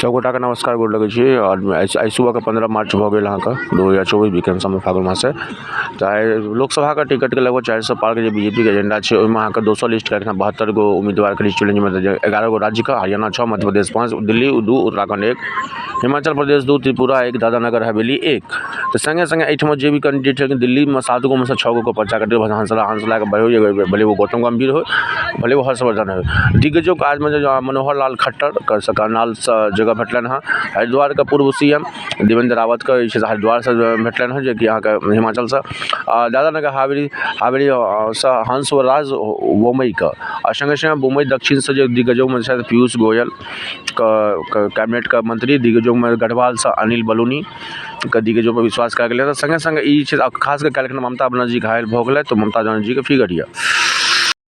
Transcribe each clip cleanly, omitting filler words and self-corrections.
सब गोटाके नमस्कार गोर लगै छी आओर आइ सुबहके 15 मार्च भऽ गेल अहाँके 2024 विक्रम सम्वत फागुन मास तऽ आइ लोकसभाके टिकटके लगभग 400 पारके जे बी जे पी के एजेंडा छै, ओहिमे अहाँके दोसर लिस्टके एखन 72 गो उम्मीदवारके लिस्ट चलि जाहिमे 11 गो राज्यके, हरियाणा 6, मध्य प्रदेश 5, दिल्ली 2, उत्तराखण्ड 1, हिमाचल प्रदेश 2, त्रिपुरा 1, दादरा नगर हवेली 1। तऽ सङ्गे सङ्गे एहिठमा जे भी कैंडिडेट छथिन, दिल्लीमे 7 गोमे सँ 6 गोके पर्चा कटै हंसलाके भले ओ गौतम गम्भीर होइ, भले ओ हर्षवर्धन होइ। दिग्गजो काजमे जे मनोहर लाल खट्टर करनालसँ जगह भेटलनि हँ, हरिद्वारके पूर्व सी एम देवेन्द्र रावतके जे छै से हरिद्वारसँ भेटलनि हँ, जेकि अहाँके हिमाचलसँ, आओर दादरा नगर हवेलीसँ हंसराज बोम्मइके, आओर सङ्गे सङ्गे मुम्बइ दक्षिणसँ जे दिग्गजोमे छथि पीयूष गोयल के कैबिनेटके मंत्री, दिग्गजोमे गढ़वालसँ अनिल बलूनी के दिग्गजोपर विश्वास कयल गेलै। सङ्गे सङ्गे ई छै, खास कऽ काल्हिखिन ममता बनर्जी घायल भऽ गेलथि, तऽ ममता बनर्जीके फिगर यऽ।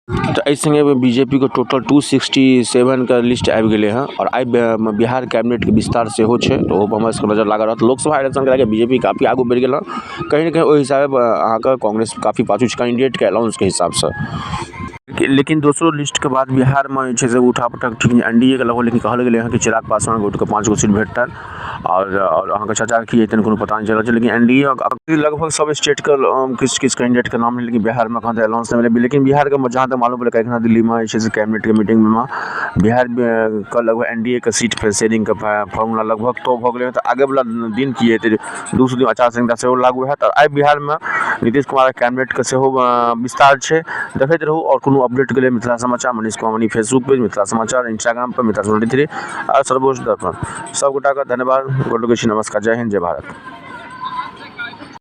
तऽ एहि सङ्गे बी जे पी के टोटल 267 के लिस्ट आबि गेलै हँ, आओर आइ बिहार कैबिनेटके विस्तार सेहो छै, तऽ ओहोपर हमरा सबके नजर लागल रहत। लोकसभा इलेक्शनके लए कऽ बी जे पी काफी आगू बढ़ि गेल हँ, कहीं ने कहीं ओहि हिसाबे अहाँके कांग्रेस काफी पाछू छै कैंडिडेटके अनाउंसके हिसाबसँ। लेकिन दोसरो लिस्टके बाद बिहारमे जे छै से उठा पटक ठीक एन डी ए के लगभग, लेकिन कहल गेलै हँ कि चिराग पासवान गुटके 5 गो सीट भेटतनि, आओर अहाँके चर्चा की हेतनि कोनो पता नहि चलल छै। लेकिन एन डी ए लगभग सब स्टेटके किछु किछु कैंडिडेटके नाम, लेकिन बिहारमे एखन तक अनाउंस नहि भेलै। लेकिन बिहारके जहाँ तक मालूम पड़लै, काल्हिखना दिल्लीमे जे छै से कैबिनेटके मीटिंगमे बिहारके लगभग एन डी ए के सीट फेर शेयरिंगके फॉर्मूला लगभग तय भऽ गेलै। तऽ आगेवला दिन की हेतै, 200 दिन आचार संहिता सेहो लागू हैत, आओर आइ बिहारमे नीतीश कुमारके कैबिनेटके सेहो विस्तार छै। देखैत रहू, आओर कोनो अपडेटके लेल मिथिला समाचार मनीष कुमार मणि फेसबुक पेज, मिथिला समाचार इंस्टाग्राम पर, मिथिला 23 आ सर्वोच्च दर्पण। सब गोटाके धन्यवाद, गोर लगै छी, नमस्कार, जय हिन्द, जय भारत।